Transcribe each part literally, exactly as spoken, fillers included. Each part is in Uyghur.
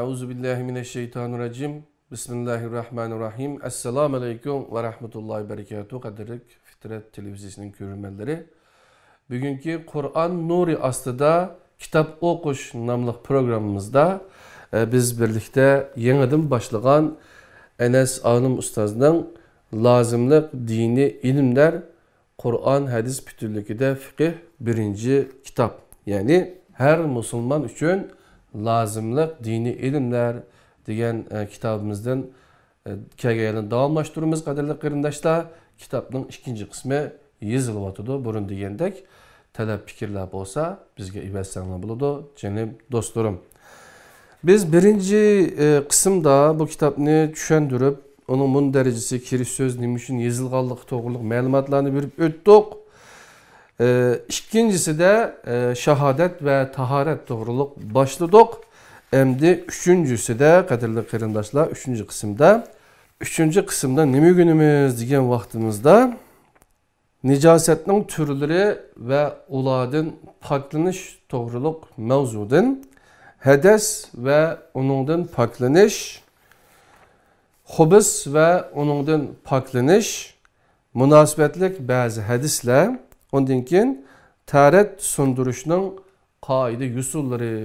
أعوذ بالله من الشيطان الرجيم. بسم الله الرحمن الرحيم. ئەسسالامۇ ئەلەيكۇم ۋە رەھمەتۇللاھى ۋە بەرىكاتۇھ. قەدىرلىك فىترەت تېلېۋىزىيىسىنىڭ كۆرۈرمەنلىرى، بۈگۈنكى قۇرئان نۇرى ئاستىدا كىتاب ئوقۇش ناملىق پروگراممىمىزدا، ئە، بىز بىرلىكتە يېڭىدىن باشلىغان ئەنەس ئالىم ئۇستازنىڭ لازىملىق دىنىي ئىلىملەر، قۇرئان، ھەدىس پۈتۈنلۈكىدە فىقىھ بىرىنچى كىتاب، يەنى ھەر مۇسۇلمان ئۈچۈن لازىملىق دىنىي ئىلىملەر دېگەن، ئە، كىتابىمىزدىن، ئە، كەلگەن يەردىن داۋاملاشتۇرىمىز، قەدىرلىك قېرىنداشلار. كىتابنىڭ ئىككىنچى قىسمى يېزىلىۋاتىدۇ. بۇرۇن دېگەندەك، تەلەپ پىكىرلەر بولسا، بىزگە ئېۋەتسەڭلار بولىدۇ، جېنىم دوستلىرىم. بىز بىرىنچى، ئە، قىسىمدا بۇ كىتابنى چۈشەندۈرۈپ، ئۇنىڭ مۇندەرىجىسى، كىرىش سۆز نېمە ئۈچۈن يېزىلغانلىقى توغرۇلۇق مەلۇماتلارنى بېرىپ ئۆتتۇق. ئە، ئىككىنچىسىدە، ئە، شاھادەت ۋە تاھارەت توغرۇلۇق باشلىدۇق. ئەمدى ئۈچىنچىسىدە، قەدىرلىك قېرىنداشلار، ئۈچىنچى قىسىمدا، ئۈچىنچى قىسىمدا نېمە ئۆگىنىمىز دېگەن ۋاقتىمىزدا، نىجاسەتنىڭ تۈرلىرى ۋە ئۇلاردىن پاكلىنىش توغرۇلۇق مەۋزۇدىن، ھەدەس ۋە ئۇنىڭدىن پاكلىنىش، خۇبۇس ۋە ئۇنىڭدىن پاكلىنىش، مۇناسىۋەتلىك بەزى ھەدىسلەر، ئۇندىن كېيىن تەھارەت سۇندۇرۇشنىڭ قائىدە يوسۇنلىرى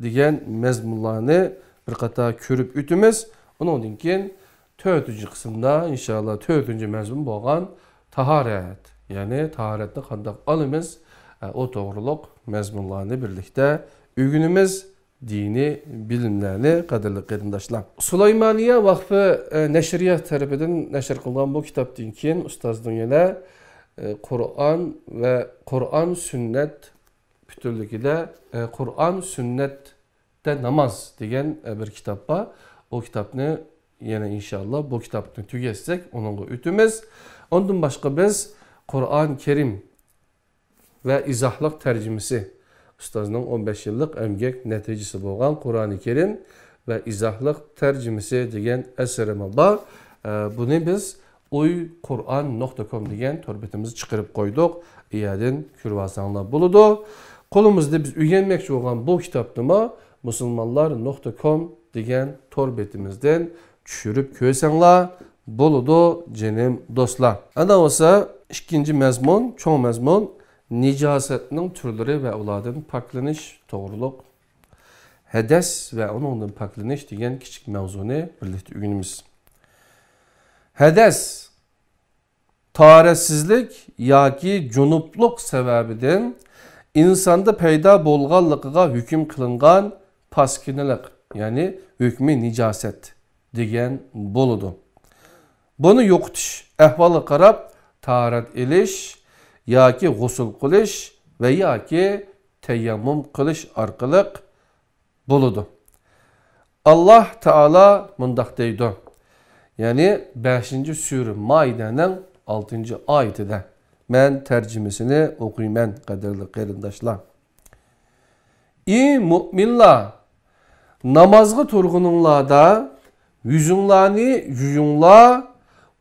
دېگەن مەزمۇنلارنى بىر قاتار كۆرۈپ ئۆتىمىز. ئۇنىڭدىن كېيىن تۆتىنچى قىسىمدا، ئىنشاللا، تۆتىنچى مەزمۇن بولغان تاھارەت، يەنى تاھارەتنى قانداق ئالىمىز، ئە، ئۇ توغرۇلۇق مەزمۇنلارنى بىرلىكتە ئۆگىنىمىز. دىنىي بىلىملەرنى، قەدىرلىك قېرىنداشلار. سۇلايمانىيە ۋەقفى، ئە، نەشرىيات تەرىپىدىن نەشر قىلغان بۇ كىتابتىن كېيىن ئۇستازنىڭ يەنە، ئە، قۇرئان ۋە قۇرئان سۈننەت پۈتۈنلۈكىدە، ئە، قۇرئان سۈننەتتە ناماز دېگەن، ئە، بىر كىتاب بار. ئۇ كىتابنى يەنە ئىنشاللا بۇ كىتابنى تۈگەتسەك ئۇنىڭغا ئۆتىمىز. ئۇندىن باشقا بىز قۇرئان كەرىم ۋە ئىزاھلىق تەرجىمىسى، ئۇستازنىڭ ئون بەش يىللىق ئەمگەك نەتىجىسى بولغان قۇرئانى كەرىم ۋە ئىزاھلىق تەرجىمىسى دېگەن ئەسىرىمۇ بار. ئە، بۇنى بىز ئۇي قۇرئان نۇقتا كوم دېگەن تور بېتىمىزگە چىقىرىپ قويدۇق. ئۇ يەردىن كۆرۈۋالساڭلار بولىدۇ. قولىمىزدا بىز ئۆگەنمەكچى بولغان بۇ كىتابنىمۇ مۇسۇلمانلار نۇقتا كوم دېگەن تور بېتىمىزدىن چۈشۈرۈپ كۆرسەڭلار بولىدۇ، جېنىم دوستلار. ئەنە بولسا ئىككىنچى مەزمۇن، چوڭ مەزمۇن، نىجاسەتنىڭ تۈرلىرى ۋە ئۇلاردىن پاكلىنىش توغرۇلۇق، ھەدەس ۋە ئۇنىڭدىن پاكلىنىش دېگەن كىچىك مەۋزۇنى بىرلىكتە ئۆگىنىمىز. ھەدەس، تاھارەتسىزلىك ياكى جۇنۇپلۇق سەۋەبىدىن ئىنساندا پەيدا بولغانلىقىغا ھۆكۈم قىلىنغان پاسكىنىلىق، يەنى ھۆكمى نىجاسەت دېگەن بولىدۇ. بۇنى يوقىتىش ئەھۋالغا قاراپ تاھارەت ئېلىش ياكى غۇسۇل قىلىش ۋە ياكى تەيەممۇم قىلىش ئارقىلىق بولىدۇ. ئاللاھ تائالا مۇنداق دەيدۇ، يەنى بەشىنچى سۈرە مائىدەنىڭ ئالتىنچى ئايىتىدە. مەن تەرجىمىسىنى ئوقۇيمەن، قەدىرلىك قېرىنداشلار. ئى مۇئمىنلار! نامازغا تۇرغىنىڭلاردا يۈزۈڭلارنى يۇيۇڭلار،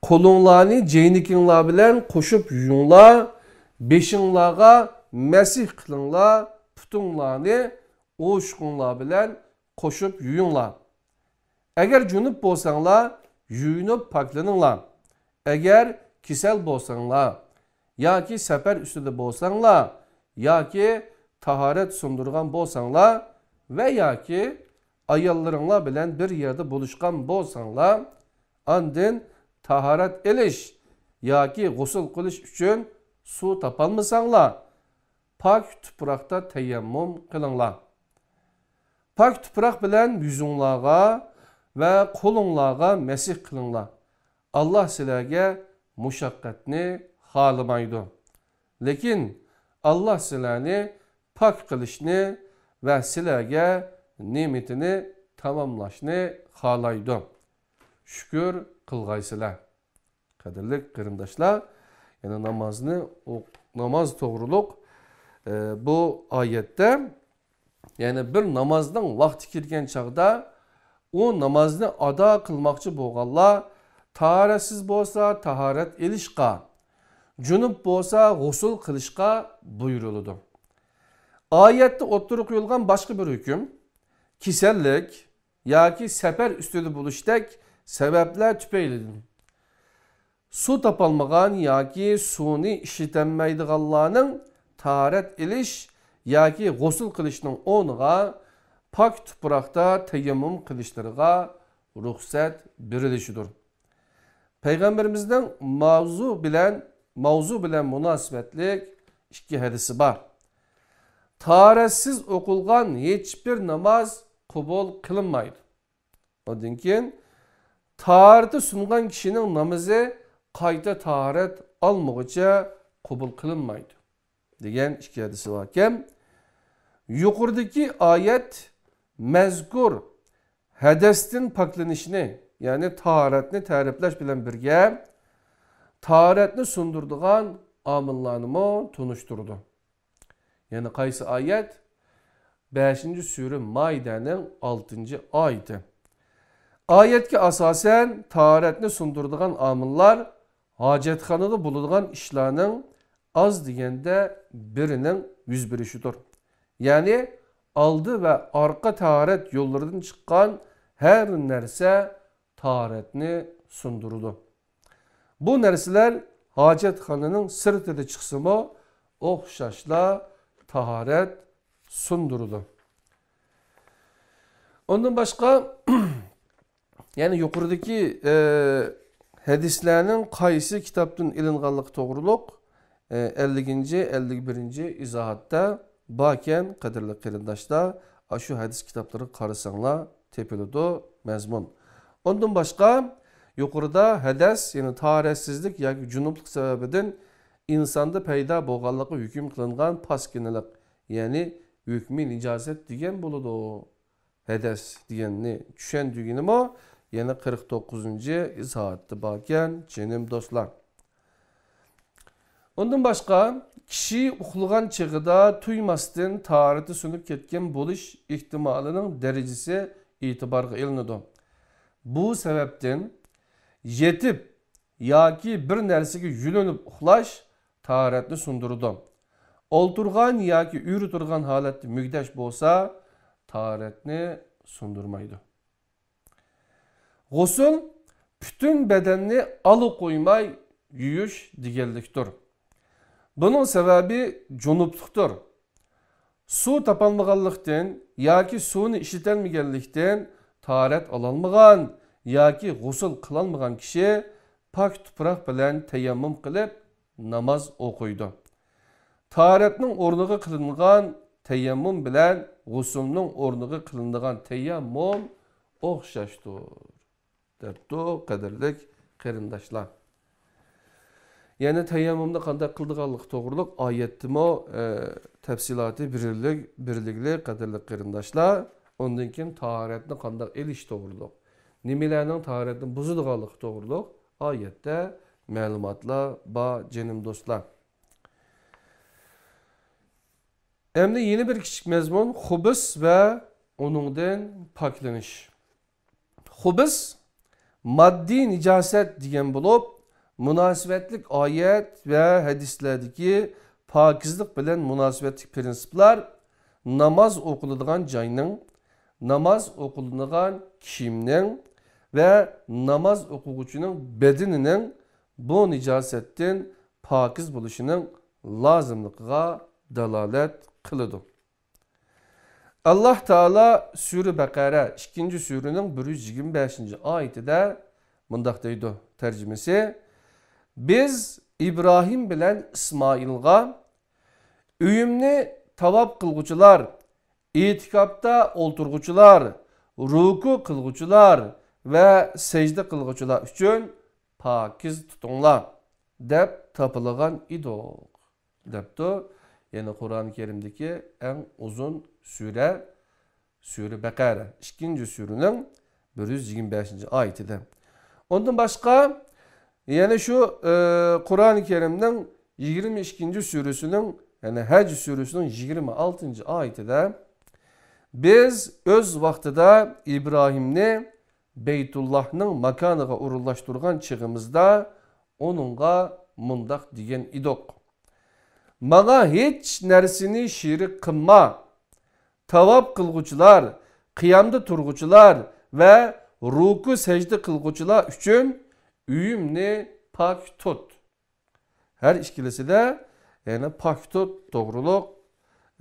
قولۇڭلارنى جەينىكىڭلار بىلەن قوشۇپ يۇيۇڭلار، بېشىڭلارغا مەسىھ قىلىڭلار، پۇتۇڭلارنى ئوشۇقۇڭلار بىلەن قوشۇپ يۇيۇڭلار. ئەگەر جۇنۇپ بولساڭلار، يۇيۇنۇپ پاكلىنىڭلار. ئەگەر كېسەل بولساڭلار ياكى سەپەر ئۈستىدە بولساڭلار ياكى تاھارەت سۇندۇرغان بولساڭلار ۋە ياكى ئاياللىرىڭلار بىلەن بىر يەردە بولۇشقان بولساڭلار، ئاندىن تاھارەت ئېلىش ياكى غۇسۇل قىلىش ئۈچۈن سۇ تاپالمىساڭلار، پاك تۇپراقتا تەيەممۇم قىلىڭلار. پاك تۇپراق بىلەن يۈزۈڭلارغا ۋە قولۇڭلارغا مەسىھ قىلىڭلار. ئاللاھ سىلەرگە مۇشەققەتنى خالىمايدۇ. لېكىن ئاللاھ سىلەرنى پاك قىلىشنى ۋە سىلەرگە نېمىتىنى تاماملاشنى خالايدۇ. شۈكۈر قىلغايسىلەر. قەدىرلىك قېرىنداشلار، يەنە نامازنى ئوق-، ناماز توغرۇلۇق، ئە، بۇ ئايەتتە، يەنى بىر نامازنىڭ ۋاقتى كىرگەن چاغدا ئۇ نامازنى ئادا قىلماقچى بولغانلار تاھارەتسىز بولسا تاھارەت ئېلىشقا، جۇنۇپ بولسا غۇسۇل قىلىشقا بۇيرۇلىدۇ. ئايەتتە ئوتتۇرىغا قويۇلغان باشقا بىر ھۆكۈم، كېسەللىك، ياكى سەپەر ئۈستىدە بولۇشتەك سەۋەبلەر تۈپەيلىدىن سۇ تاپالمىغان ياكى سۇنى ئىشلىتەلمەيدىغانلارنىڭ تاھارەت ئېلىش ياكى غۇسۇل قىلىشنىڭ ئورنىغا پاك تۇپراقتا تەيەممۇم قىلىشلىرىغا رۇخسەت بېرىلىشىدۇر. پەيغەمبىرىمىزنىڭ ماۋزۇ بىلەن، ماۋزۇ بىلەن مۇناسىۋەتلىك ئىككى ھەدىسى بار. تاھارەتسىز ئوقۇلغان ھېچبىر ناماز قوبۇل قىلىنمايدۇ. ئۇندىن كېيىن، تاھارىتى سۇنغان كىشىنىڭ نامىزى قايتا تاھارەت ئالمىغۇچە قوبۇل قىلىنمايدۇ، دېگەن ئىككى ھەدىسى باركەن. يۇقىرىدىكى ئايەت مەزكۇر ھەدەستىن پاكلىنىشنى، يەنى تاھارەتنى تەرىپلەش بىلەن بىرگە، تاھارەتنى سۇندۇرىدىغان ئامىللارنىمۇ تونۇشتۇرىدۇ. يەنە قايسى ئايەت؟ بەشىنچى سۈرە مائىدەنىڭ ئالتىنچى ئايىتى. ئايەتكە ئاساسەن، تاھارەتنى سۇندۇرىدىغان ئامىللار ھاجەتخانىدا بولىدىغان ئىشلارنىڭ ئاز دېگەندە بىرىنىڭ يۈز بېرىشىدۇر. يەنى ئالدى ۋە ئارقا تاھارەت يوللىرىدىن چىققان ھەر نەرسە تاھارەتنى سۇندۇرىدۇ. بۇ نەرسىلەر ھاجەتخانىنىڭ سىرتىدا چىقسىمۇ، ئوخشاشلا تاھارەت سۇندۇرىدۇ. ئۇندىن باشقا، يەنى يۇقىرىدىكى، ئە، ھەدىسلەرنىڭ قايسى كىتابتىن ئېلىنغانلىقى توغرۇلۇق، ئە، ئەللىكىنچى، ئەللىك بىرىنچى ئىزاھاتتا باركەن، قەدىرلىك قېرىنداشلار، ئاشۇ ھەدىس كىتابلىرىغا قارىساڭلار تېپىلىدۇ مەزمۇن. ئۇندىن باشقا، يۇقىرىدا ھەدەس، يەنى تاھارەتسىزلىك ياكى جۇنۇپلۇق سەۋەبىدىن ئىنساندا پەيدا بولغانلىقى ھۆكۈم قىلىنغان پاسكىنىلىق، يەنى ھۆكمى نىجاسەت دېگەن بولىدۇ. ھەدەس دېگەننى چۈشەندۈرگىنىمۇ يەنە قىرىق توققۇزىنچى ئىزاھاتتا باركەن، جېنىم دوستلار. ئۇندىن باشقا، كىشى ئۇخلىغان چېغىدا تۇيماستىن تاھارىتى سۇنۇپ كەتكەن بولۇش ئېھتىمالىنىڭ دەرىجىسى ئېتىبارغا ئېلىنىدۇ. بۇ سەۋەبتىن يېتىپ ياكى بىر نەرسىگە يۈلۈنۈپ ئۇخلاش تاھارەتنى سۇندۇرىدۇ. ئولتۇرغان ياكى ئۆرە تۇرغان ھالەتتە مۈگدەش بولسا، تاھارەتنى سۇندۇرمايدۇ. غۇسۇل پۈتۈن بەدەننى ئالا قويماي يۇيۇش دېگەنلىكتۇر. بۇنىڭ سەۋەبى جۇنۇپلۇقتۇر. سۇ تاپالمىغانلىقتىن ياكى سۇنى ئىشلىتەلمىگەنلىكتىن تاھارەت ئالالمىغان ياكى غۇسۇل قىلالمىغان كىشى پاك تۇپراق بىلەن تەيەممۇم قىلىپ ناماز ئوقۇيدۇ. تاھارەتنىڭ ئورنىغا قىلىنغان تەيەممۇم بىلەن غۇسۇلنىڭ ئورنىغا قىلىنىدىغان تەيەممۇم ئوخشاشتۇر، دەپتۇ، قەدىرلىك قېرىنداشلار. يەنى تەيەممۇمنى قانداق قىلىدىغانلىقى توغرۇلۇق ئايەتتىمۇ، ئە، تەپسىلاتى بېرىلگىلى، بېرىلگىلى، قەدىرلىك قېرىنداشلار. ئۇندىن كېيىن تاھارەتنى قانداق ئېلىش توغرۇلۇق، نېمىلەرنىڭ تاھارەتنى بۇزىدىغانلىقى توغرۇلۇق ئايەتتە مەلۇماتلار بار، جېنىم دوستلار. ئەمدى يەنە بىر كىچىك مەزمۇن، خۇبۇس ۋە ئۇنىڭدىن پاكلىنىش. خۇبۇس ماددىي نىجاسەت دېگەن بولۇپ، مۇناسىۋەتلىك ئايەت ۋە ھەدىسلەردىكى پاكىزلىق بىلەن مۇناسىۋەتلىك پىرىنسىپلار ناماز ئوقۇلىدىغان جاينىڭ، ناماز ئوقۇلىدىغان كىيىمنىڭ ۋە ناماز ئوقۇغۇچىنىڭ بەدىنىنىڭ بۇ نىجاسەتتىن پاكىز بولۇشىنىڭ لازىملىقىغا دالالەت قىلىدۇ. ئاللاھ تائالا سۈرە بەقەرە ئىككىنچى سۈرىنىڭ بىر يۈز يىگىرمە بەشىنچى ئايىتىدە مۇنداق دەيدۇ، تەرجىمىسى: بىز ئىبراھىم بىلەن ئىسمائىلغا ئۆيۈمنى تاۋاپ قىلغۇچىلار، ئېتىكاپتا ئولتۇرغۇچىلار، رۇكۇ قىلغۇچىلار ۋە سەجدە قىلغۇچىلار ئۈچۈن پاكىز تۇتۇڭلار، دەپ تاپىلىغان ئىدۇق، دەپتۇ. يەنى قۇرئان كەرىمدىكى ئەڭ ئۇزۇن سۈرە، سۈرە بەقەرە، ئىككىنچى سۈرىنىڭ بىر يۈز يىگىرمە بەشىنچى ئايىتىدە. ئۇندىن باشقا، يەنە شۇ، ئى، قۇرئان كەرىمنىڭ يىگىرمە ئىككىنچى سۈرىسىنىڭ، يەنى ھەج سۈرىسىنىڭ يىگىرمە ئالتىنچى ئايىتىدە، بىز ئۆز ۋاقتىدا ئىبراھىمنى بەيتۇللاھنىڭ ماكانىغا ئورۇنلاشتۇرغان چېغىمىزدا ئۇنىڭغا مۇنداق دېگەن ئىدۇق: ماڭا ھېچ نەرسىنى شېرىك قىلما. تاۋاپ قىلغۇچىلار، قىيامدا تۇرغۇچىلار ۋە رۇكۇ سەجدە قىلغۇچىلار ئۈچۈن ئۆيۈمنى پاك تۇت. ھەر ئىككىلىسىدە يەنە پاك تۇت توغرۇلۇق،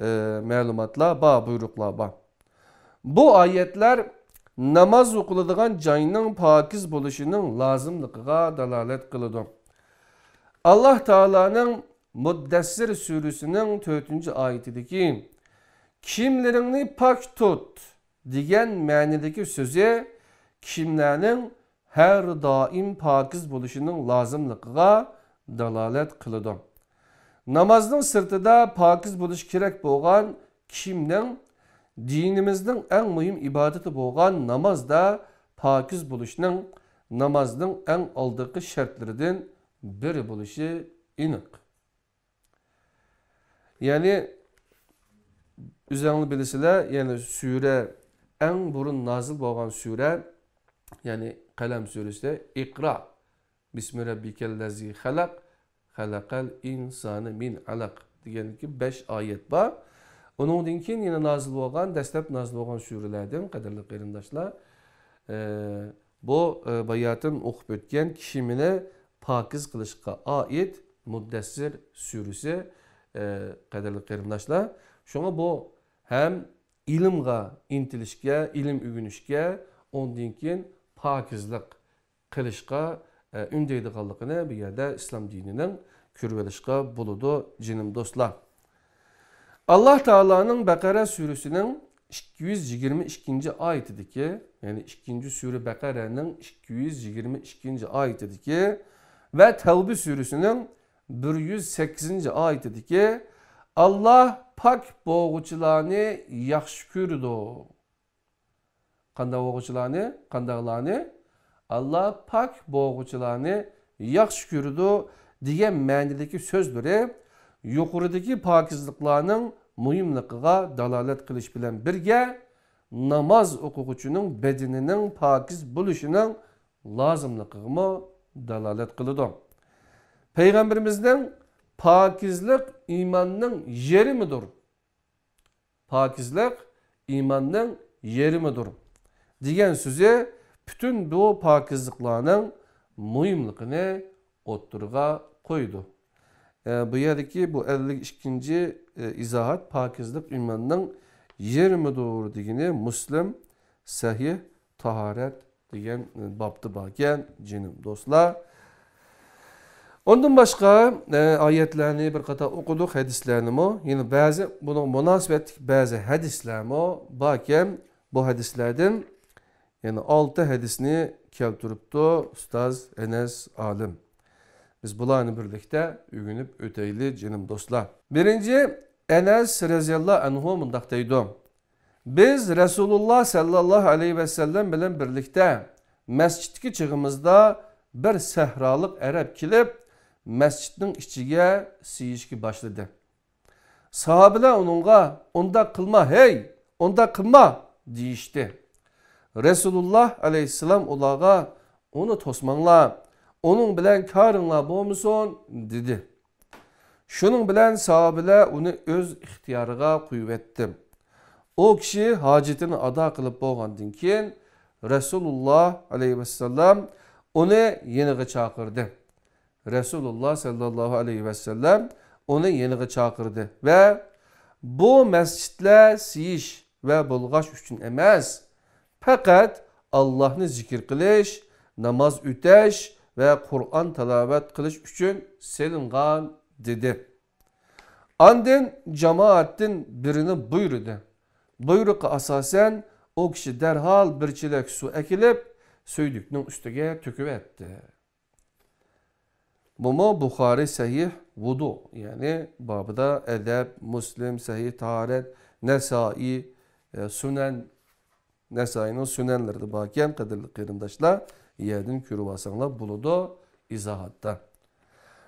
ئە، مەلۇماتلار بار، بۇيرۇقلار بار. بۇ ئايەتلەر ناماز ئوقۇلىدىغان جاينىڭ پاكىز بولۇشىنىڭ لازىملىقىغا دالالەت قىلىدۇ. ئاللاھ تائالانىڭ مۇددەسسىر سۈرىسىنىڭ تۆتىنچى ئايىتىدىكى «كىيىملىرىڭنى پاك تۇت» دېگەن مەنىدىكى سۆزى كىيىملەرنىڭ ھەر دائىم پاكىز بولۇشىنىڭ لازىملىقىغا دالالەت قىلىدۇ. نامازنىڭ سىرتىدا پاكىز بولۇشى كېرەك بولغان كىيىمنىڭ دىنىمىزنىڭ ئەڭ مۇھىم ئىبادىتى بولغان نامازدا پاكىز بولۇشنىڭ نامازنىڭ ئەڭ ئالدىنقى شەرتلىرىدىن بىرى بولۇشى ئېنىق. يەنى، ئۆزەڭلار بىلىسىلەر، يەنى سۈرە، ئەڭ بۇرۇن نازىل بولغان سۈرە، يەنى قەلەم سۈرىسى، ئىقرا، بىسمى رەببىكەللەزى خەلەق، خەلەقەل ئىنسانە مىن ئەلەق دېگەندىكى بەش ئايەت بار. ئۇنىڭدىن كېيىن يەنە نازىل بولغان، دەسلەپ نازىل بولغان سۈرىلەردىن، قەدىرلىك قېرىنداشلار، ئە، بۇ، ئە، باياتىن ئوقۇپ ئۆتكەن كىيىمىنى پاكىز قىلىشقا ئائىت مۇددەسسىر سۈرىسى، ئە، قەدىرلىك قېرىنداشلار. شۇڭا بۇ ھەم ئىلىمغا ئىنتىلىشكە، ئىلىم ئۆگىنىشكە، ئۇندىن كېيىن پاكىزلىق قىلىشقا، ئە، ئۈندەيدىغانلىقىنى بۇ يەردە ئىسلام دىنىنىڭ كۆرۈۋېلىشقا بولىدۇ، جېنىم دوستلار. ئاللاھ تائالانىڭ بەقەرە سۈرىسىنىڭ ئىككى يۈز يىگىرمە ئىككىنچى ئايىتىدىكى، يەنى ئىككىنچى سۈرە بەقەرەنىڭ ئىككى يۈز يىگىرمە ئىككىنچى ئايىتىدىكى ۋە تەۋبە سۈرىسىنىڭ بىر يۈز سەككىزىنچى ئايىتىدىكى، «ئاللاھ پاك بولغۇچىلارنى ياخشى كۆرىدۇ.» قانداق بولغۇچىلارنى؟ قانداقلارنى؟ «ئاللاھ پاك بولغۇچىلارنى ياخشى كۆرىدۇ» دېگەن مەنىدىكى سۆزلىرى يۇقىرىدىكى پاكىزلىقلارنىڭ مۇھىملىقىغا دالالەت قىلىش بىلەن بىرگە، ناماز ئوقۇغۇچىنىڭ بەدىنىنىڭ پاكىز بولۇشىنىڭ لازىملىقىغىمۇ دالالەت قىلىدۇ. پەيغەمبىرىمىزنىڭ «پاكىزلىق ئىماننىڭ يېرىمىدۇر، پاكىزلىق ئىماننىڭ يېرىمىدۇر» دېگەن سۆزى پۈتۈن بۇ پاكىزلىقلارنىڭ مۇھىملىقىنى ئوتتۇرىغا قويىدۇ. ئە، بۇ يەردىكى بۇ ئەللىك ئىككىنچى، ئە، ئىزاھات، «پاكىزلىق ئىماننىڭ يېرىمىدۇر» دېگىنى مۇسلىم، سەھىھ، تاھارەت دېگەن بابتا باركەن، جېنىم دوستلار. ئۇندىن باشقا، ئە، ئايەتلەرنى بىر قاتار ئوقۇدۇق، ھەدىسلەرنىمۇ. يەنە بەزى، بۇنىڭ مۇناسىۋەتلىك بەزى ھەدىسلەرمۇ باركەن. بۇ ھەدىسلەردىن يەنە ئالتە ھەدىسنى كەلتۈرۈپتۇ ئۇستاز ئەنەس ئالىم. بىز بۇلارنى بىرلىكتە ئۆگىنىپ ئۆتەيلى، جېنىم دوستلار. بىرىنچى، ئەنەس رەزىياللاھۇ ئەنھۇ مۇنداق دەيدۇ: «بىز رەسۇلۇللا سەللەللاھۇ ئەلەيھى ۋەسەللەم بىلەن بىرلىكتە مەسچىتتىكى چېغىمىزدا، بىر سەھرالىق ئەرەب كېلىپ، مەسچىتنىڭ ئىچىگە سىيىشكە باشلىدى. ساھابىلەر ئۇنىڭغا، 'ئۇنداق قىلما، ھەي، ئۇنداق قىلما!' دېيىشتى. رەسۇلۇللا ئەلەيھىسسالام ئۇلارغا، 'ئۇنى توسماڭلار، ئۇنىڭ بىلەن كارىڭلار بولمىسۇن!' دېدى. شۇنىڭ بىلەن ساھابىلەر ئۇنى ئۆز ئىختىيارىغا قويۇۋەتتى. ئۇ كىشى ھاجىتىنى ئادا قىلىپ بولغاندىن كېيىن، رەسۇلۇللا ئەلەيھىسسالام ئۇنى يېنىغا چاقىردى. رەسۇلۇللا سەللەللاھۇ ئەلەيھى ۋەسەللەم ئۇنى يېنىغا چاقىردى ۋە بۇ مەسچىتلەر سىيىش ۋە بۇلغاش ئۈچۈن ئەمەس، پەقەت ئاللاھنى زىكىر قىلىش، ناماز ئۆتەش ۋە قۇرئان تىلاۋەت قىلىش ئۈچۈن سېلىنغان، دېدى. ئاندىن جامائەتتىن بىرىنى بۇيرۇدى. بۇيرۇققا ئاساسەن، ئۇ كىشى دەرھال بىر چېلەك سۇ ئەكېلىپ، سۈيدۈكنىڭ ئۈستىگە تۆكۈۋەتتى. بۇمۇ بۇخارى سەھىھ ۋۇدۇ، يەنى بابىدا ئەدەب، مۇسلىم سەھىھ تاھارەت، نەسائىي، ئە، سۇنەن، نەسائىينىڭ سۇنەنلىرىدە باركەن، قەدىرلىك قېرىنداشلار، يەردىن كۆرۈۋالساڭلار بولىدۇ ئىزاھاتتا.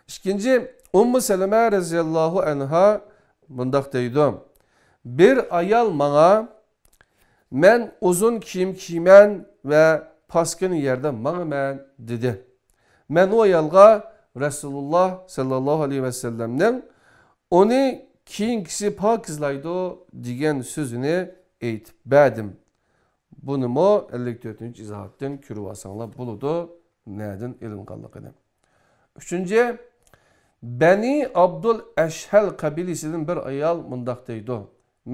ئىككىنچى، ئۇممۇ سەلەمە رەزىياللاھۇ ئەنھا مۇنداق دەيدۇ: «بىر ئايال ماڭا، 'مەن ئۇزۇن كىيىم كىيىمەن ۋە پاسكىنا يەردە ماڭىمەن' دېدى. مەن ئۇ ئايالغا رەسۇلۇللا سەللەللاھۇ ئەلەيھى ۋەسەللەمنىڭ 'ئۇنى كېيىنكىسى پاكىزلايدۇ' دېگەن سۆزىنى ئېيتىپ بەردىم. بۇنىمۇ ئەللىك تۆتىنچى ئىزاھاتتىن كۆرۈۋالساڭلار بولىدۇ، نەدىن ئېلىنغانلىقىنى. ئۈچىنچى، بەنى ئابدۇل ئەشھەل قەبىلىسىدىن بىر ئايال مۇنداق دەيدۇ: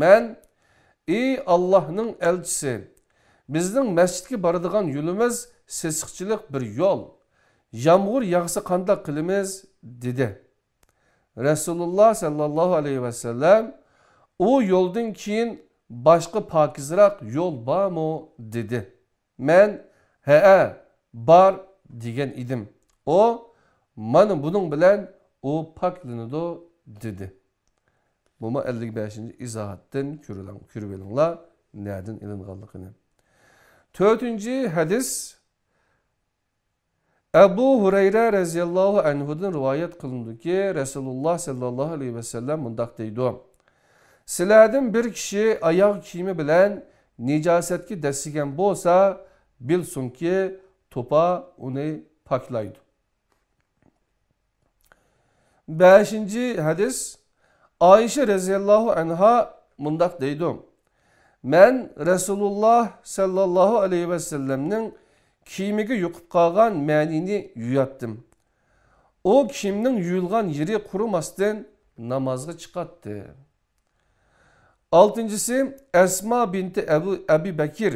مەن، ئى ئاللاھنىڭ ئەلچىسى، بىزنىڭ مەسچىتكە بارىدىغان يولىمىز سېسىقچىلىق بىر يول، يامغۇر ياغسا قانداق قىلىمىز؟ دېدى. رەسۇلۇللا سەللەللاھۇ ئەلەيھى ۋەسەللەم، ئۇ يولدىن كېيىن باشقا پاكىزراق يول بارمۇ؟ دېدى. مەن، ھەئە، بار، دېگەن ئىدىم. ئۇ، مانا بۇنىڭ بىلەن ئۇ پاكلىنىدۇ، دېدى. بۇمۇ ئەللىك بەشىنچى ئىزاھاتتىن كۆرۈلەڭ-، كۆرۈۋېلىڭلار، نەدىن ئېلىنغانلىقىنى. تۆتىنچى ھەدىس، ئەبۇ ھۇرەيرە رەزىياللاھۇ ئەنھۇدىن رىۋايەت قىلىنىدۇكى، رەسۇلۇللا سەللەللاھۇ ئەلەيھى ۋەسەللەم مۇنداق دەيدۇ: سىلەردىن بىر كىشى ئاياغ كىيىمى بىلەن نىجاسەتكە دەسسىگەن بولسا، بىلسۇنكى، توپا ئۇنى پاكلايدۇ. بەشىنچى ھەدىس، ئائىشە رەزىياللاھۇ ئەنھا مۇنداق دەيدۇ: مەن رەسۇلۇللا سەللەللاھۇ ئەلەيھى ۋەسەللەمنىڭ كىيىمىگە يۇقۇپ قالغان مەنىنى يۇياتتىم. ئۇ كىيىمنىڭ يۇيۇلغان يېرى قۇرۇماستىن نامازغا چىقاتتى. ئالتىنچىسى، ئەسما بىنتى ئەبۇ، ئەبى بەكىر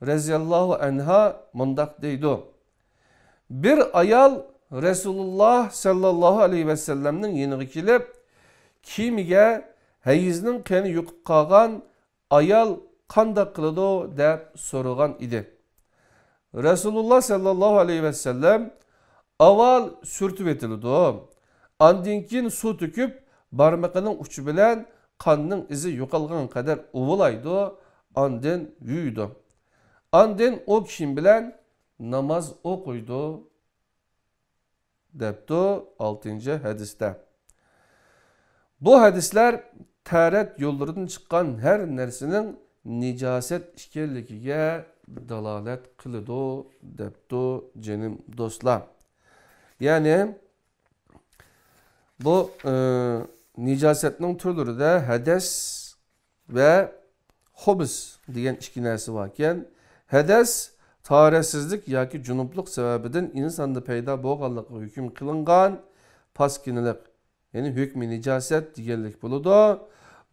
رەزىياللاھۇ ئەنھا مۇنداق دەيدۇ: بىر ئايال رەسۇلۇللا سەللەللاھۇ ئەلەيھى ۋەسەللەمنىڭ يېنىغا كېلىپ، كىيىمىگە ھەيزنىڭ قېنى يۇقۇپ قالغان ئايال قانداق قىلىدۇ؟ دەپ سورىغان ئىدى. رەسۇلۇللا سەللەللاھۇ ئەلەيھى ۋەسەللەم ئاۋۋال سۈرتۈۋېتىلىدۇ. ئاندىن كېيىن سۇ تۆكۈپ، بارمىقىنىڭ ئۇچى بىلەن قاننىڭ ئىزى يوقالغان قەدەر ئۇۋىلايدۇ، ئاندىن يۇيىدۇ. ئاندىن ئۇ كىيىم بىلەن ناماز ئوقۇيدۇ، دەپتۇ ئالتىنچى ھەدىستە. بۇ ھەدىسلەر تەرەت يوللىرىدىن چىققان ھەر نەرسىنىڭ نىجاسەت ئىكەنلىكىگە دالالەت قىلىدۇ، دەپتۇ جېنىم دوستلار. يەنى بۇ، ئى، نىجاسەتنىڭ تۈرلىرىدە ھەدەس ۋە خۇبۇس دېگەن ئىككى نەرسە باركەن. ھەدەس تاھارەتسىزلىك ياكى جۇنۇپلۇق سەۋەبىدىن ئىنساندا پەيدا بولغانلىقىغا ھۆكۈم قىلىنغان پاسكىنىلىق، يەنى ھۆكمى نىجاسەت دېگەنلىك بولىدۇ.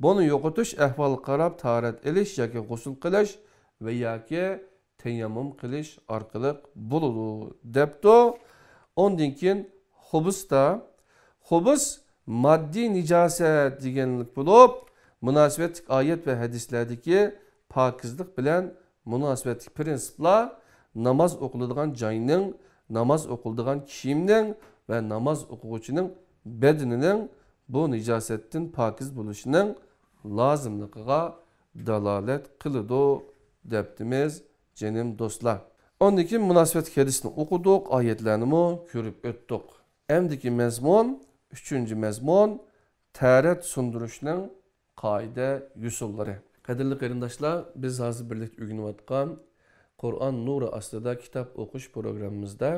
بۇنى يوقىتىش ئەھۋالغا قاراپ تاھارەت ئېلىش ياكى غۇسۇل قىلىش ۋە ياكى تەيەممۇم قىلىش ئارقىلىق بولىدۇ، دەپتۇ. ئۇندىن كېيىن خۇبۇستا، خۇبۇس ماددىي نىجاسەت دېگەنلىك بولۇپ، مۇناسىۋەتلىك ئايەت ۋە ھەدىسلەردىكى پاكىزلىق بىلەن مۇناسىۋەتلىك پىرىنسىپلار ناماز ئوقۇلىدىغان جاينىڭ، ناماز ئوقۇلىدىغان كىيىمنىڭ ۋە ناماز ئوقۇغۇچىنىڭ بەدىنىنىڭ بۇ نىجاسەتتىن پاكىز بولۇشىنىڭ لازىملىقىغا دالالەت قىلىدۇ، دەپتىمىز، جېنىم دوستلار. ئاندىن كېيىن مۇناسىۋەتلىك ھەدىسنى ئوقۇدۇق، ئايەتلەرنىمۇ كۆرۈپ ئۆتتۇق. ئەمدىكى مەزمۇن، ئۈچىنچى مەزمۇن، تەرەت سۇندۇرۇشنىڭ قائىدە يوسۇنلىرى. قەدىرلىك قېرىنداشلار، بىز ھازىر بىرلىكتە ئۆگىنىۋاتقان قۇرئان نۇرى ئاستىدا كىتاب ئوقۇش پروگراممىمىزدا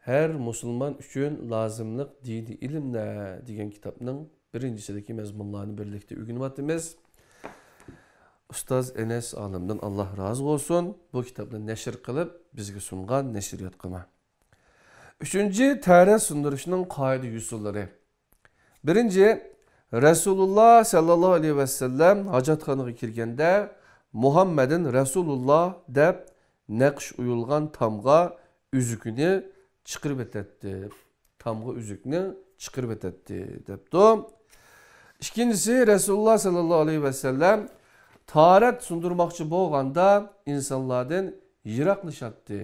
ھەر مۇسۇلمان ئۈچۈن لازىملىق دىنىي ئىلىملەر دېگەن كىتابنىڭ بىرىنچىسىدىكى مەزمۇنلارنى بىرلىكتە ئۆگىنىۋاتىمىز. ئۇستاز ئەنەس ئالىمدىن ئاللا رازى بولسۇن، بۇ كىتابنى نەشر قىلىپ بىزگە سۇنغان نەشرىياتقىمۇ. ئۈچىنچى، تەرەت سۇندۇرۇشنىڭ قائىدە يوسۇنلىرى. بىرىنچى، رەسۇلۇللا سەللەللاھۇ ئەلەيھى ۋەسەللەم ھاجەتخانىغا كىرگەندە، مۇھەممەدىن رەسۇلۇللا دەپ نەقىش ئويۇلغان تامغا ئۈزۈكىنى چىقىرىۋېتەتتى. تامغا ئۈزۈكنى چىقىرىۋېتەتتى، دەپتۇ. ئىككىنچىسى، رەسۇلۇللا سەللەللاھۇ ئەلەيھى ۋەسەللەم تاھارەت سۇندۇرماقچى بولغاندا ئىنسانلاردىن يىراقلىشاتتى.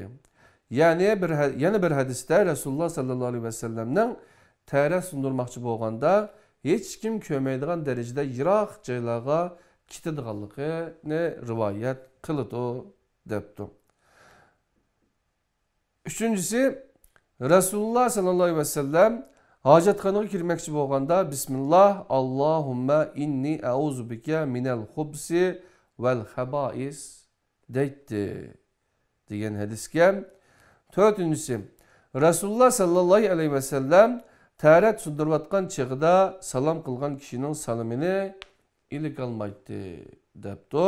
يەنى بىر ھە-، يەنە بىر ھەدىستە رەسۇلۇللا سەللەللاھۇ ئەلەيھى ۋەسەللەمنىڭ تەرەت سۇندۇرماقچى بولغاندا ھېچكىم كۆرمەيدىغان دەرىجىدە يىراق جايلارغا كېتىدىغانلىقىنى رىۋايەت قىلىدۇ، دەپتۇ. ئۈچىنچىسى، رەسۇلۇللا سەللەللاھۇ ئەلەيھى ۋەسەللەم ھاجەتخانىغا كىرمەكچى بولغاندا، بىسمىللا، ئاللاھۇممە ئىننى ئەئۇزۇ بىكە مىنەل خۇبسى ۋەل خەبائىس دەيتتى، دېگەن ھەدىسكەن. تۆتىنچىسى، رەسۇلۇللا سەللەللاھۇ ئەلەيھى ۋەسەللەم تەرەت سۇندۇرۇۋاتقان چېغىدا سالام قىلغان كىشىنىڭ سالىمىنى ئىلىكالمايتتى، دەپتۇ.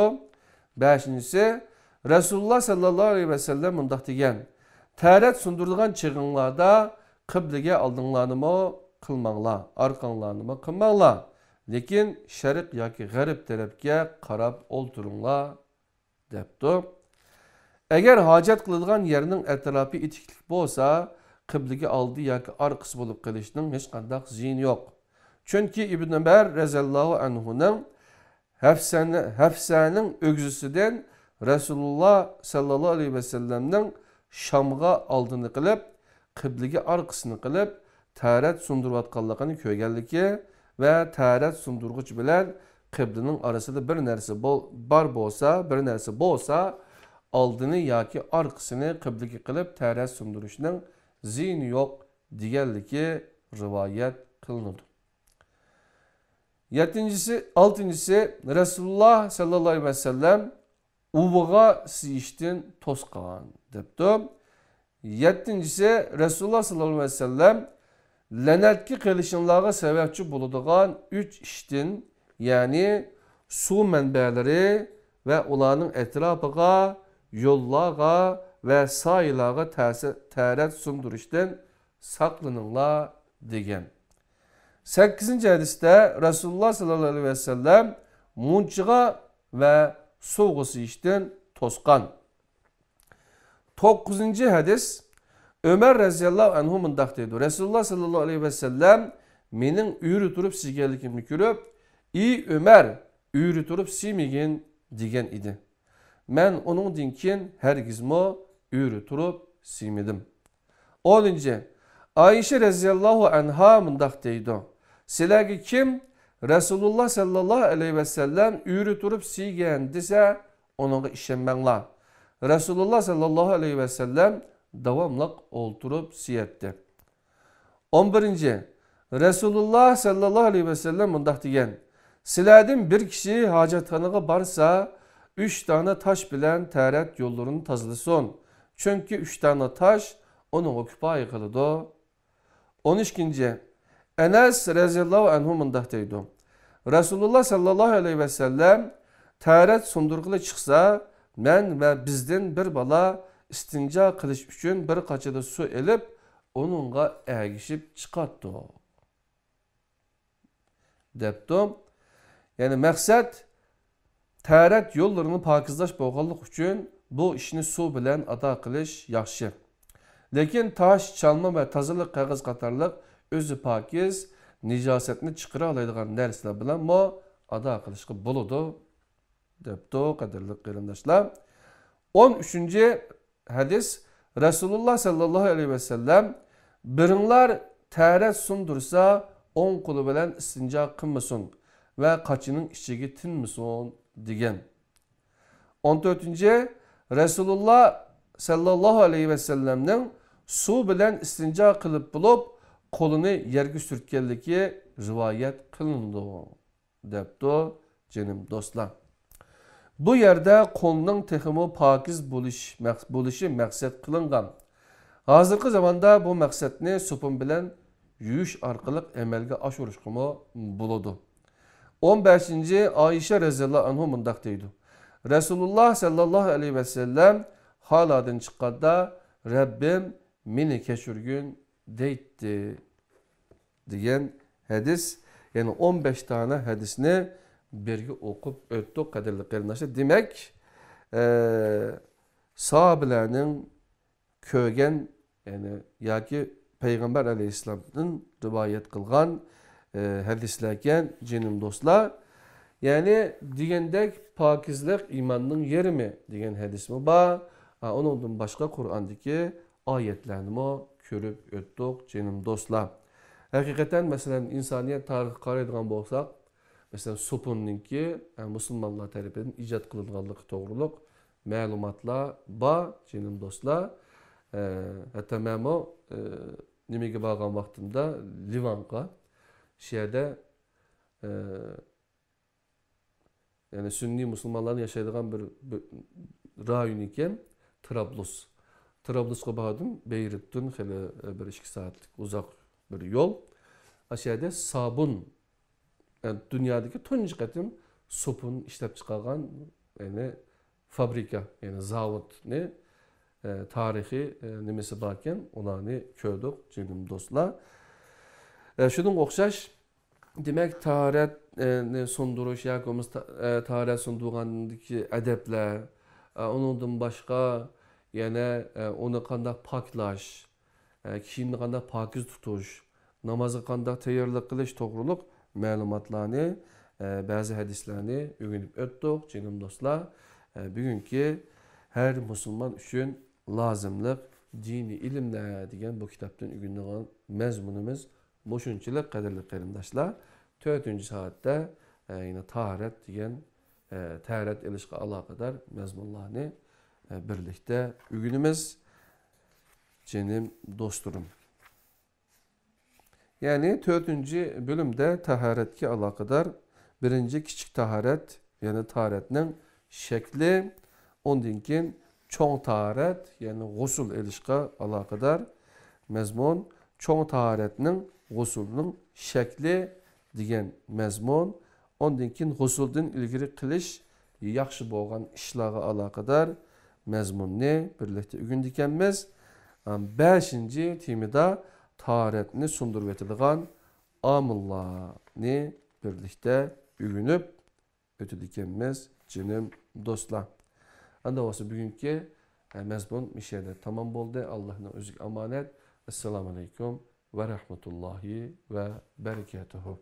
بەشىنچىسى، رەسۇلۇللا سەللەللاھۇ ئەلەيھى ۋەسەللەم مۇنداق دېگەن: تەرەت سۇندۇرىدىغان چېغىڭلاردا قىبلىگە ئالدىڭلارنىمۇ قىلماڭلار، ئارقاڭلارنىمۇ قىلماڭلار، لېكىن شەرق ياكى غەرب تەرەپكە قاراپ ئولتۇرۇڭلار، دەپتۇ. ئەگەر ھاجەت قىلىدىغان يەرنىڭ ئەتراپى ئېتىكلىك بولسا، قىبلىگە ئالدى ياكى ئارقىسى بولۇپ قېلىشنىڭ ھېچقانداق زىيىنى يوق. چۈنكى ئىبن ئۆمەر رەزىياللاھۇ ئەنھۇنىڭ ھەفسەنى-، ھەفسەنىڭ ئۆگزىسىدىن رەسۇلۇللا سەللەللاھۇ ئەلەيھى ۋەسەللەمنىڭ شامغا ئالدىنى قىلىپ، قىبلىگە ئارقىسىنى قىلىپ، تەرەت سۇندۇرۇۋاتقانلىقىنى كۆرگەنلىكى ۋە تەرەت سۇندۇرغۇچ بىلەن قىبلىنىڭ ئارىسىدا بىر نەرسە بول-، بار بولسا، بىر نەرسە بولسا، ئالدىنى ياكى ئارقىسىنى قىبلىگە قىلىپ تەرەت سۇندۇرۇشنىڭ زىيىنى يوق، دېگەنلىكى رىۋايەت قىلىنىدۇ. يەتتىنچىسى، ئالتىنچىسى، رەسۇلۇللا سەللەللاھۇ ئەلەيھى ۋەسەللەم ئۇۋىغا سىيىشتىن توسقان، دەپتۇ. يەتتىنچىسى، رەسۇلۇللا سەللەللاھۇ ئەلەيھى ۋەسەللەم لەنەتكە قېلىشىڭلارغا سەۋەبچى بولىدىغان ئۈچ ئىشتىن، يەنى سۇ مەنبەلىرى ۋە ئۇلارنىڭ ئەتراپىغا، يوللارغا ۋە سايىلارغا تەسى-، تەرەت سۇندۇرۇشتىن ساقلىنىڭلار، دېگەن. سەككىزىنچى ھەدىستە رەسۇلۇللا سەللەللاھۇ ئەلەيھى ۋەسەللەم مۇنچىغا ۋە سۇغا سىيىشتىن توسقان. توققۇزىنچى ھەدىس، ئۆمەر رەزىياللاھۇ ئەنھۇ مۇنداق دەيدۇ: رەسۇلۇللا سەللەللاھۇ ئەلەيھى ۋەسەللەم مېنىڭ ئۆرە تۇرۇپ سىيگەنلىكىمنى كۆرۈپ، ئى ئۆمەر، ئۆرە تۇرۇپ سىيمىگىن، دېگەن ئىدى. مەن ئۇنىڭدىن كېيىن ھەرگىزمۇ ئۆرە تۇرۇپ سىيمىدىم. ئونىنچى، ئائىشە رەزىياللاھۇ ئەنھا مۇنداق دەيدۇ: سىلەرگە كىم رەسۇلۇللا سەللەللاھۇ ئەلەيھى ۋەسەللەم ئۆرە تۇرۇپ سىيگەن دېسە، ئۇنىڭغا ئىشەنمەڭلار. رەسۇلۇللا سەللەللاھۇ ئەلەيھى ۋەسەللەم داۋاملىق ئولتۇرۇپ سىيەتتى. ئون بىرىنچى، رەسۇلۇللا سەللەللاھۇ ئەلەيھى ۋەسەللەم مۇنداق دېگەن: سىلەردىن بىر كىشى ھاجەتخانىغا بارسا، ئۈچ دانە تاش بىلەن تەرەت يوللىرىنى تازىلىسۇن، چۈنكى ئۈچ دانە تاش ئۇنىڭغا كۇپايە قىلىدۇ. ئون ئىككىنچى، ئەنەس رەزىياللاھۇ ئەنھۇ مۇنداق دەيدۇ: رەسۇلۇللا سەللەللاھۇ ئەلەيھى ۋەسەللەم تەرەت سۇندۇرغىلى چىقسا، مەن ۋە بىزدىن بىر بالا ئىستىنجا قىلىش ئۈچۈن بىر قاچىدا سۇ ئېلىپ، ئۇنىڭغا ئەگىشىپ چىقاتتۇق، دەپتۇ. يەنى مەقسەت، تەرەت يوللىرىنى پاكىزلاش بولغانلىقى ئۈچۈن بۇ ئىشنى سۇ بىلەن ئادا قىلىش ياخشى. لېكىن تاش، چالما ۋە تازىلىق قەغەز قاتارلىق ئۆزى پاكىز، نىجاسەتنى چىقىرالايدىغان نەرسىلەر بىلەنمۇ ئادا قىلىشقا بولىدۇ، دەپتۇ، قەدىرلىك قېرىنداشلار. ئون ئۈچىنچى ھەدىس، رەسۇلۇللا سەللەللاھۇ ئەلەيھى ۋەسەللەم: بىرىڭلار تەرەت سۇندۇرسا، ئوڭ قولى بىلەن ئىستىنجا قىلمىسۇن ۋە قاچىنىڭ ئىچىگە تىنمىسۇن، دېگەن. ئون تۆتىنچى، رەسۇلۇللا سەللەللاھۇ ئەلەيھى ۋەسەللەمنىڭ سۇ بىلەن ئىستىنجا قىلىپ بولۇپ، قولىنى يەرگە سۈرتكەنلىكى رىۋايەت قىلىنىدۇ، دەپتۇ، جېنىم دوستلار. بۇ يەردە قولنىڭ تېخىمۇ پاكىز بولۇش مەق-، بولۇشى مەقسەت قىلىنغان. ھازىرقى زاماندا بۇ مەقسەتنى سوپۇن بىلەن يۇيۇش ئارقىلىق ئەمەلگە ئاشۇرۇشقىمۇ بولىدۇ. ئون بەشىنچى، ئائىشە رەزىياللاھۇ ئەنھۇ مۇنداق دەيدۇ: رەسۇلۇللا سەللەللاھۇ ئەلەيھى ۋەسەللەم خالادىن چىققاندا، رەببىم، مېنى كەچۈرگىن، دەيتتى، دېگەن ھەدىس. يەنى ئون بەش دانە ھەدىسنى بىرگە ئوقۇپ ئۆتتۇق، قەدىرلىك قېرىنداشلار. دېمەك، ئە، ساھابىلەرنىڭ كۆرگەن، يەنى ياكى پەيغەمبەر ئەلەيھىسسالامدىن رىۋايەت قىلغان، ئە، ھەدىسلەركەن، جېنىم دوستلار. يەنى دېگەندەك، پاكىزلىق ئىماننىڭ يېرىمى دېگەن ھەدىسمۇ بار. ھە، ئۇنىڭدىن باشقا قۇرئاندىكى ئايەتلەرنىمۇ كۆرۈپ ئۆتتۇق، جېنىم دوستلار. ھەقىقەتەن، مەسىلەن، ئىنسانىيەت تارىخىغا قارايدىغان بولساق، مەسىلەن، سوپۇننىڭكى، ئە، مۇسۇلمانلار تەرىپىدىن ئىجاد قىلىنغانلىقى توغرۇلۇق مەلۇماتلار بار، جېنىم دوستلار. ئە، ھەتتا مەنمۇ، ئە، نېمىگە بارغان ۋاقتىمدا، لىۋانغا، شۇ يەردە، ئە، يەنى سۈننىي مۇسۇلمانلارنىڭ ياشايدىغان بىر، بىر رايون ئىكەن، ترابلۇس. ترابلۇسقا باردىم، بېيرۇتتىن خېلى، ئە، بىر ئىككى سائەتلىك ئۇزاق بىر يول. ئاشۇ يەردە سابۇن، يەنى دۇنيادىكى تۇنجى قېتىم سوپۇن ئىشلەپ چىقارغان، يەنى فابرىكا، يەنى زاۋۇتنى، ئە، تارىخىي، ئە، نېمىسى باركەن، ئۇلارنى كۆردۇق، جېنىم دوستلار. ئە، شۇنىڭغا ئوخشاش، دېمەك، تاھارەتنى سۇندۇرۇش ياكى بولمىسا تا-، ئە، تاھارەت سۇندۇرغاندىكى ئەدەپلەر، ئە، ئۇنىڭدىن باشقا يەنە، ئە، ئۇنى قانداق پاكلاش، ئە، كىيىمنى قانداق پاكىز تۇتۇش، نامازغا قانداق تەييارلىق قىلىش توغرۇلۇق مەلۇماتلارنى، ئە، بەزى ھەدىسلەرنى ئۆگىنىپ ئۆتتۇق، جېنىم دوستلار. ئە، بۈگۈنكى ھەر مۇسۇلمان ئۈچۈن لازىملىق دىنىي ئىلىملەر دېگەن بۇ كىتابتىن ئۆگىنىدىغان مەزمۇنىمىز مۇشۇنچىلىك، قەدىرلىك قېرىنداشلار. تۆتىنچى سائەتتە، ئە، يەنە تاھارەت دېگەن، ئە، تاھارەت ئېلىشقا ئالاقىدار مەزمۇنلارنى، ئە، بىرلىكتە ئۆگىنىمىز، جېنىم دوستلىرىم. يەنى تۆتىنچى بۆلۈمدە تاھارەتكە ئالاقىدار بىرىنچى كىچىك تاھارەت، يەنى تاھارەتنىڭ شەكلى، ئۇندىن كېيىن چوڭ تاھارەت، يەنى غۇسۇل ئېلىشقا ئالاقىدار مەزمۇن، چوڭ تاھارەتنىڭ، غۇسۇلنىڭ شەكلى دېگەن مەزمۇن، ئۇندىن كېيىن غۇسۇلدىن ئىلگىرى قىلىش ياخشى بولغان ئىشلارغا ئالاقىدار مەزمۇننى بىرلىكتە ئۆگىنىدىكەنمىز. بەشىنچى تېمىدا تاھارەتنى سۇندۇرۇۋېتىدىغان ئامىللارنى بىرلىكتە ئۆگىنىپ ئۆتىدىكەنمىز، جېنىم دوستلار. ئەمدى بولسا بۈگۈنكى، ئە، مەزمۇن مۇشۇ يەردە تامام بولدى. ئاللاھنىڭ ئۆزىگە ئامانەت. ئەسسالامۇ ئەلەيكۇم ۋە رەھمەتۇللاھى ۋە بەرىكاتۇھۇ.